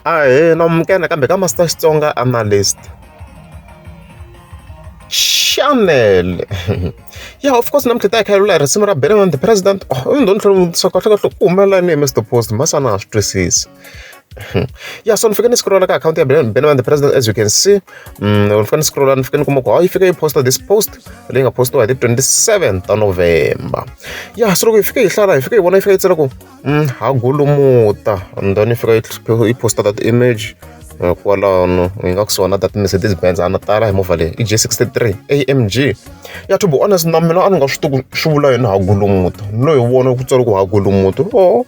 Ahee na amukela nakambe ka Master Xitsonga Analyst Channel. Yeah, of course namuntlha hi ta hi kha hi lula hi risimu ra Benny the President. Oh, ni tlhela ni vutisa kahle kahle ku humelela yini hi Mister Post mhasi a na ha swi twisisi. Yeah, so ni fike ni scrolla ka akhawunti ya Benny the President, as you can see. Ni fike ni scrolla, ni fike ni kuma ku hayi yi fike yi posta this post leyi nga postiwa hi ti 27 ta November. Yeah, so loko hi fike hi hlala, hi fike hi vona yi fika yi tsala ku ha gulumuta, and then yi fika yi posta that image kwalano yi nga kusuhana that Mercedes Benz. A na tala hi movha leyi i G63 AMG. Yeah, to be honest, na mina a ni nga swi tivi ku swi vula yini ha gulumuta. Ni lo hi vona ku tsala ku ha gulumuta, oh,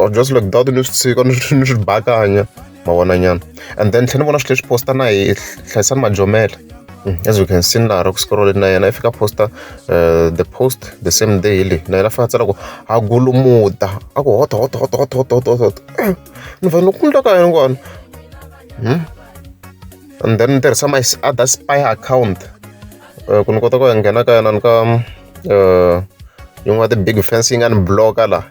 just like that, ni swi tshika, ni swi bakanya, ma vona nyana. And then tlhela ni vona swi tlhela swi posta na hi Hlayisani Majomela. As you can see, na ha ri ku scroll, na yena i fika posta the post the same day hi leyi, na yena fika a tsala ku ha gulumuta, a ku hot hot hot hot hot hot hot. Ni fanele ku endla ka yini kwani? And then ni tirhisa my other spy account ku ni kota ku ya nghena ka yena ni ka yin'wana ya ti-big fans yi nga ni block-a la.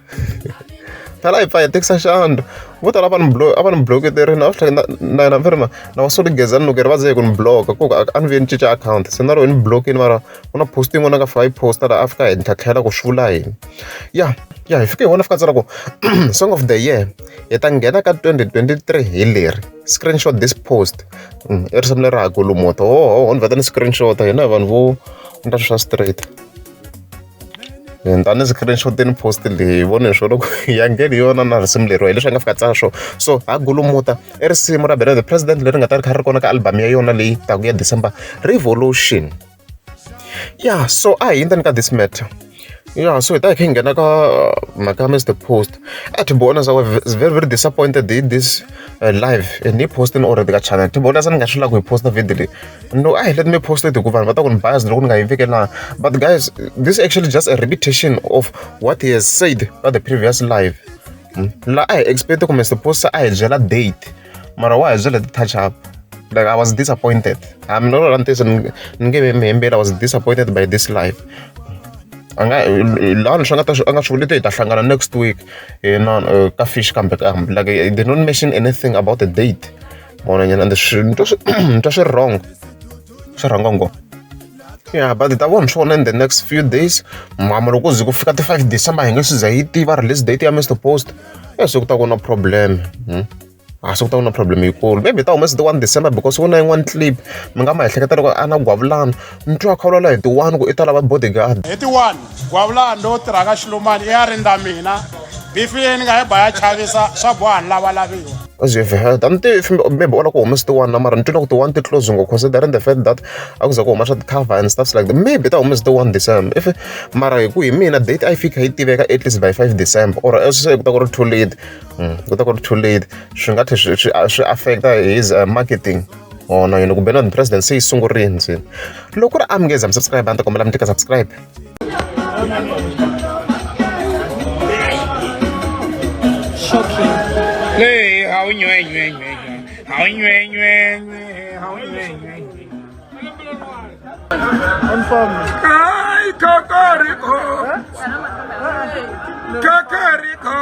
Phela hi pfa hi tekisa xandla, vo tala va ni a va ni block-eterini, a swi tlhela na yena ni ri na va soli Gezani loko ri va ze hi ku ni block-a ku a ni vuye ni cinca akhawunti, se na roho ni block-ini. Mara ku na post yin'wana a nga fika yi posta laha, a fika hi tlhela ku swi vula yini. Ya, hi fike hi vona fika tsala ku song of the year hi ta nghena ka 2023 hi leri, screenshot this post. I risimu leri ha gulumuta. Ho ni vheta ni screenshot, hina hi vanhu vo endla swilo swa straight. Ni ta ni screenshot-ini post leyi, hi vone hi swona ku ya ngheni yona na risimu leriwa hi leswi a nga fika tsala swona. So ha gulumuta i risimu ra Benny the President leri nga ta ri kha ri kona ka album ya yona leyi taku ya December Revolution. Yeah, so a hi hundzeni ka this matter. Yeah, so hi ta hi kha hi nghena ka mhaka ya Mr Post. To be honest, I was very very disappointed hi this live ni yi postini already ka channel. To be honest, a ni nga swi lavi ku yi posta video leyi. No, a hi, let me post it hikuva vanhu va ta ku ni bias loko ni nga yi vekela. But guys, this is actually just a repetition of what he has said at the previous live. La a hi expect ku Mr Post a hi byela date, mara wa hi byela ti-touch up. Like, I was disappointed. I'm not gonna ntiyiso, ni nge mi hembeli, I was disappointed by this live. A nga laha swi nga ta a nga swi vuli hi ta hlangana next week na ka fish, kambe kambe like they did not mention anything about the date, mona nyana. And swi ni twa swi ni twa swi wrong, swi wrong ngopfu. Yeah, but hi ta vona swona in the next few days. Mama, loko ze ku fika ti 5 December hi nge se za yi tiva release date ya Mr Post, se ku ta ku na problem. A se ku ta ku na problem yikulu. Maybe ta humesa ti 1 December because ku na yin'wana clip mi nga ma ehleketa loko a na Gwavulani, ni twa kha vulavula hi ti 1 ku i ta lava bodyguard. Hi ti 1, Gwavulani lowu tirhaka Xilumani i ya rindza mina. Bifi yeni nga yi ba ya chavisa, swa boha ni lavalaviwa. As you have heard, a ni tivi if maybe u lava ku humesa ti 1 na, mara ni twile ku ti 1 ti close ngopfu considering the fact that a ku za ku huma swa ti-cover and stuff like that. Maybe ta humesa ti 1 December if, mara hi ku hi mina date a yi fika yi tiveka at least by 5 December, or else se ku ta ku ri too late. Ku ta ku ri too late, swi nga tlhe swi affecta his marketing ona yena ku Benny the President se yi sungurile. Se loko ku ri a mi nge za mi subscribe, a ni ta kombela mi tika subscribe. Shocking. Hey, how nywe nywe nywe nywe. How nywe nywe nywe. How nywe nywe nywe. Ay, kakariko. Kakariko.